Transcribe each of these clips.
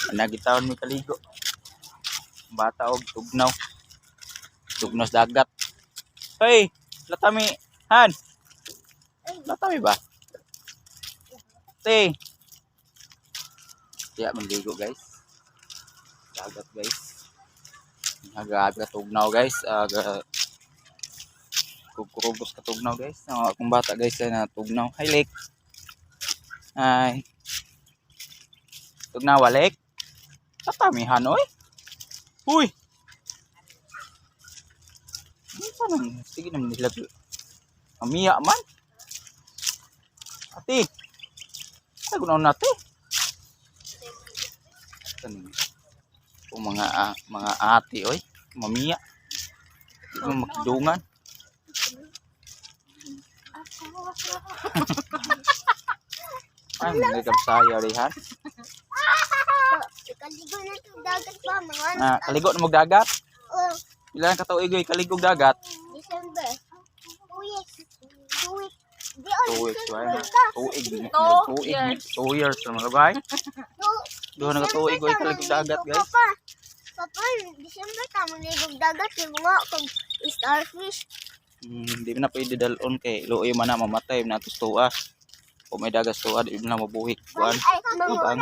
Nagitawon mi kaligo. Bata og tugnaw. Tugnaw sa dagat. Hey, latami. Han. Latami ba? Te. Kaya manligo, guys. Dagat, guys. Grabe ka tugnaw, guys. Kukurubos ka tugnaw, guys. Ang akong bata, guys, ay natugnaw. Hi, Lek. Hi. Tugnaw Lek. Tatamihan oy. Uy. Ano nang sige naman nila. Mamiya man. Ate. Ay gunaw nate. Kaning kung mga mga ate oy, mamiya. Di mo makidungan. Ay, mga kabsaya rihan. Kaligo na itong dagat pa, mga Ah, kaligo na magdagat. Oh, Ilan ka tuig oy kaligog dagat? December. 2 weeks. 2 weeks. Di, oh, 2 weeks, December wala. ka. Tuig, Two tuig, years. 2 years na mga bay. Two, Duha na ka tuig oy December ta, kaligog dagat, mangligo guys. ka pa. Papa, December ta, manligog dagat. Yung mga kung starfish. Di na pwede dalon kay luoy man na mamatay na atos tuwa. Kung may dagas tuwa, di na mabuhi kuan. Ay, Bang.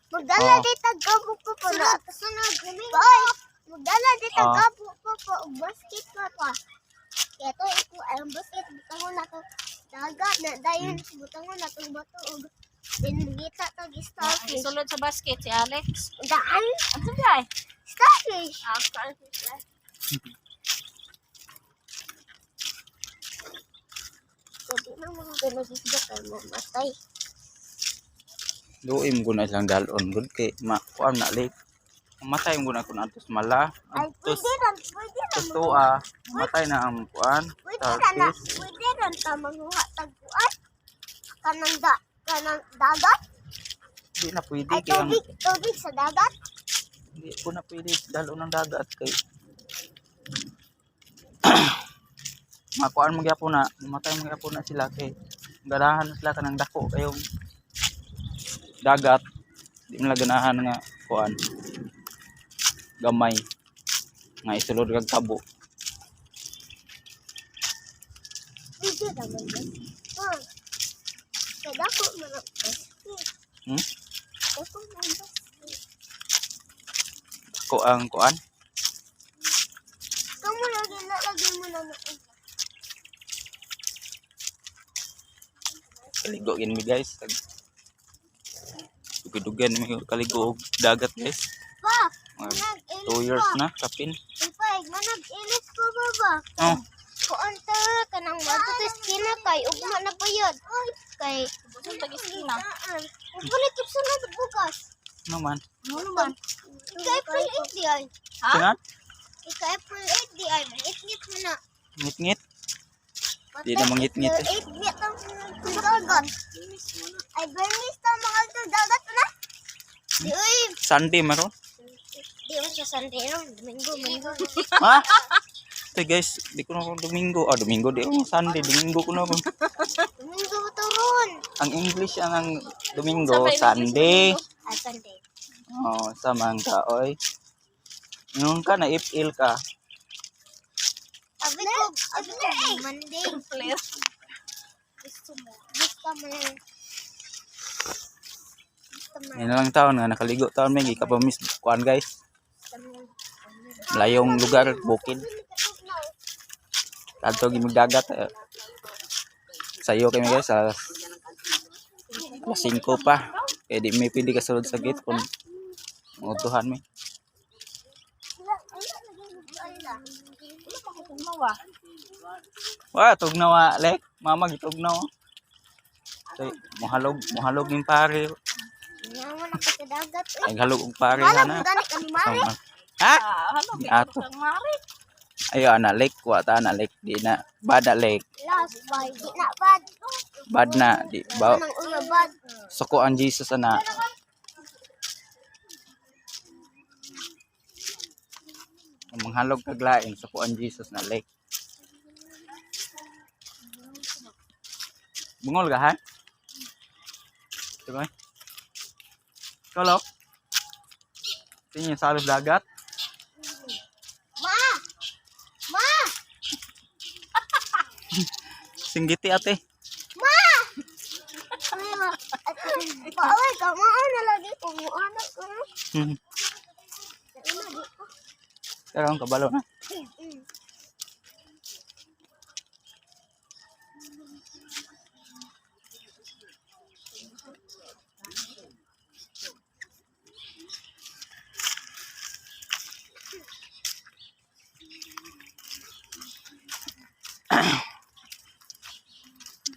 magdala Oh. di tagkabok ko po na. Sunod, Boy, magdala di tagkabok ko po. Og basket pa pa. Kaya to, iko, ang basket, butangon na to. Dagat na, dayon, butangon na to bato. Og, then, gita tag starfish. Isulod sa basket si Alex. Daan, Ano ba? starfish. Ah, starfish. Eh. So, di na mga ganagisda kay mamatay. Luoy mo guna silang dalon gud kay ma kuan na lake. Mamatay mo guna kun atos mala. Ay, Atos pwede ran, atos tuwa, matay na ang kuan. pwede ran na, Starfish. pwede ran ta manguha tagpuan. Kanang dagat. Di na pwede Ay, kay ang tubig sa dagat. di ko na pwede dalon ng dagat kay makuan mo gyapon na, mamatay mo gyapon na sila kay ganahan sila kanang dako kayong dagat, di nila ganahan nga kuan gamay nga isulod kag tabo. Pwede naman ba? Ha? Kaya dako man ang basket. Dako man ang basket. Ko ang kuan. Kamu lagi na, lagi mo na noon. Kaligo gin mi, guys. Dugay-dugay mi kaligo og dagat, guys. Pa, Mga manag-ilis 2 years pa. na kapin. Pa, manag-ilis pa ba ba? Oh. Kuan ta kanang madto ta iskina kay ugma na pa yun. Kay Busog tag iskina. Ugma na kip sunod bukas. Ano man? Ano naman? Ika April 8 di ay. Ha? Sinat? Ika April 8 di ay. Mangit-ngit mo na. Ngit-ngit. Di na mangit-ngit eh. April 8 di ta dagat. Ay, Bernice ta mga to dagat na. Di uy, Sunday maron. di man siya Sunday no, Domingo, Domingo. Ha? Ito guys, di ko na kung Domingo. Ah, Domingo di ako. Sunday, Domingo ko na ako. Domingo ba to ron? Ang English ang Domingo, Sa English, Sunday. Ah, Sunday. Oh, sa mangka, oy. Nung ka na if-il ka. Abi ko Monday. Flare. Gusto mo. Gusto mo lang. Gusto mo. Ngayon lang taon nga nakaligo taon may ka pa miss kuan, guys. Gusto mo. Layong lugar, bukid. Kadto gimig dagat. Eh. Sayo kami, guys, alas alas 5 pa. Kaya di may pwede kasulod sa gate kung utuhan mi. Wala pa ko tugnaw ah. Wah, tugnaw ah, lek. Mama gitugnaw. Tay, muhalog, muhalog ning pare. Nyawa na ka sa dagat. Ay halog og pare Wala na. mo gani kami mare. Ha? Ah, halo Ni kay ato. kang mari. Ayo ana lek, wa ta ana lek di na bad na lek. Last by di na bad. Bad na di ba Kanang ulo bad. suko ang Jesus ana. Kung manghalog kag lain, suko ang Jesus na lek. Bungol ka ha? Diba? Kolok? Tingin sa alos dagat. Ma! Ma! Singgiti, ate. Ma! Ay, ma. Paaway ka, maana lagi ko. Maana ko. Maana di ko. Karon kabalo na.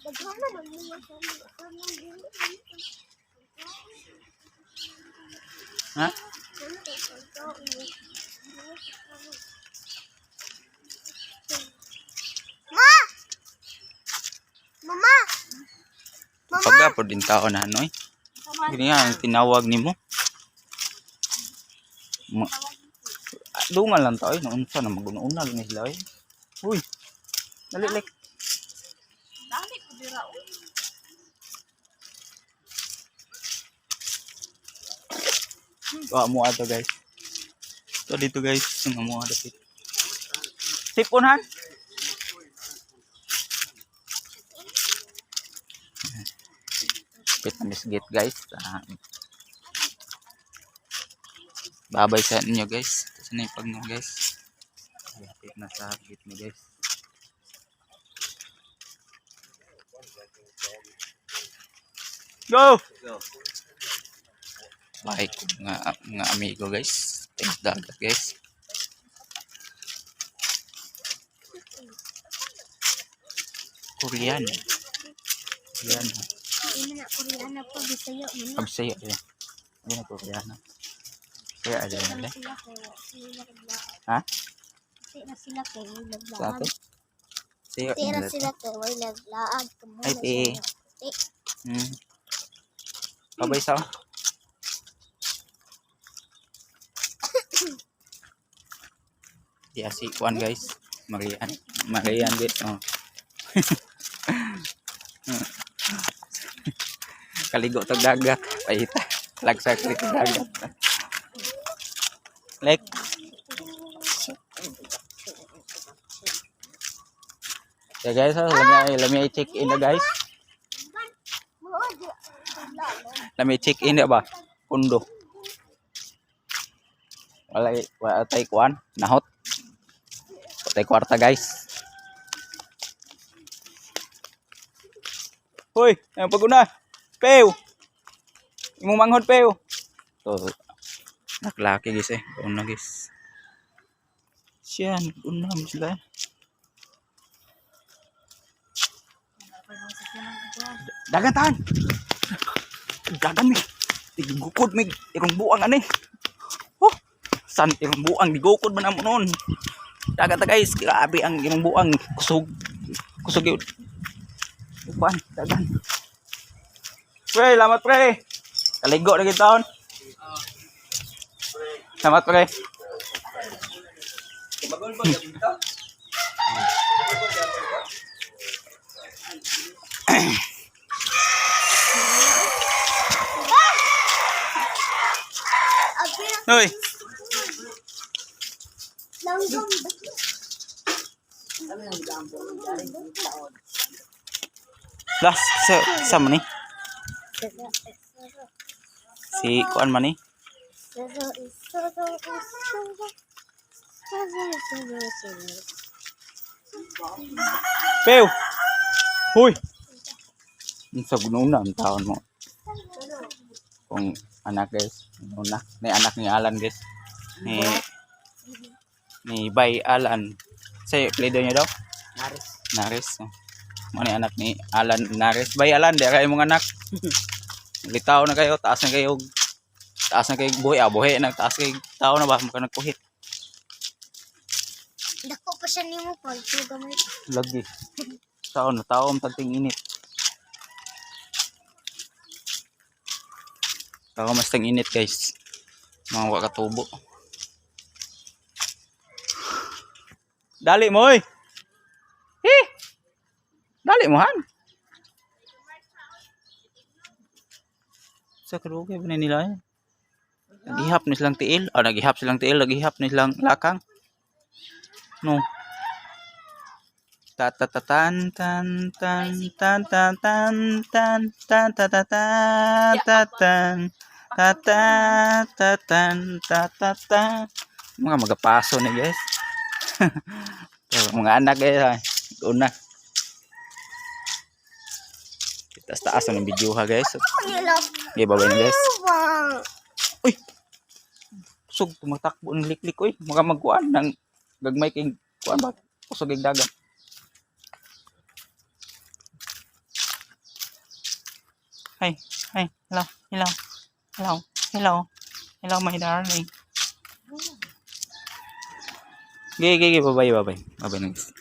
Daghan na lang mga sa Ha? Ma! Mama! Mama! Pagapod din tao na noy. Gini nga ang tinawag nimo. Ma Ah, dungan lang tao, eh. Naunsa na magunauna lang ni sila eh. Uy. Dali like. Dali ko dira oy. Wa mo ato, guys. Ito dito, guys, ang amo dapit. Sipon han. Pit na misgit, guys. Ah. Babay sa inyo, guys. Ito na yung pag no, guys. Lapit na sa gate ni guys. Go! Bahay ko mga amigo, guys. Thanks dagat, guys. Korean. Korean. Ina na Koreana po, Bisaya man na. Absaya eh. Hindi na Koreano. Kaya ada na Sila le. sila kay sila naglaag. Ha? Sila sila kay way Sa naglaag. ate? Sayo Sila nila to. sila kay way naglaag. Kamo Ay, na te. sila. Te. Babay sa. Di asi kuan, guys. Marian. Marian guys. Oh. Kaligo tog dagat. Pahita. Lagsak kaligo dagat. Like. Yeah guys, oh, lami ay check in na, guys. Mo di. Lami check in na ba? Kundo. Wala wala tay kuan, nahot. Patay kwarta, guys. Hoy, ang paguna. Pew. Imong manghod, pew. To naklaki, guys eh. Una, guys. Siya, una mo sila. Dagatan. Dagan mi. Tigugukod mi irong buang ani. Oh, san irong buang gigukod man amo noon. Dagat ta, guys, grabe ang irong buang kusog. Kusog yun. Upan, dagan. Pre, lamat pre. Kaligo na gid taon. Salamat, pre. Abi Hoy, langgam. Las sa sa man ni. Si kuan man ni. Soro soro soro. Soro soro soro. Pew. Hoy. Unsa gununa ang taon mo? Kung anak, guys, una ni anak ni Alan, guys. Ni Bay Alan. Sa apelyido niya daw? Naris. Nares. Oh. Mo ni anak ni Alan Nares. Bay Alan, di kayo mong anak. Litaw na kayo, taas na kayo. Taas na kayo buhi, ah, buhi na taas kayo tao na ba maka nagkuhit. Dako pa siya nimo pag gamay. Lagi. Tao na tao ang tagting init. Tao mas tang init, guys. Mga wa katubo. Dali mo oy. Eh. Dali mo han. Sa kadugay ba na nila eh? Nagihap ni silang tiil. Ah, nagihap silang tiil, nagihap ni silang lakang. No. Ta ta ta tan tan tan tan tan tan tan tan ta ta ta ta tan ta ta ta tan ta ta ta. Mga magapaso ni, guys. Pero mga anak, guys, ay. Una. Taas taas ng video ha, guys. Nila. Okay, bye bye na, guys. Ba? Uy. Kusog tumatakbo ng liklik, uy. Mga magkuan ng gagmay king kuan ba? Kusog yung dagat. Hi, hi, hello, hello, hello, hello, hello, my darling. Gigi, gigi, bye bye, bye bye. Bye bye na, guys.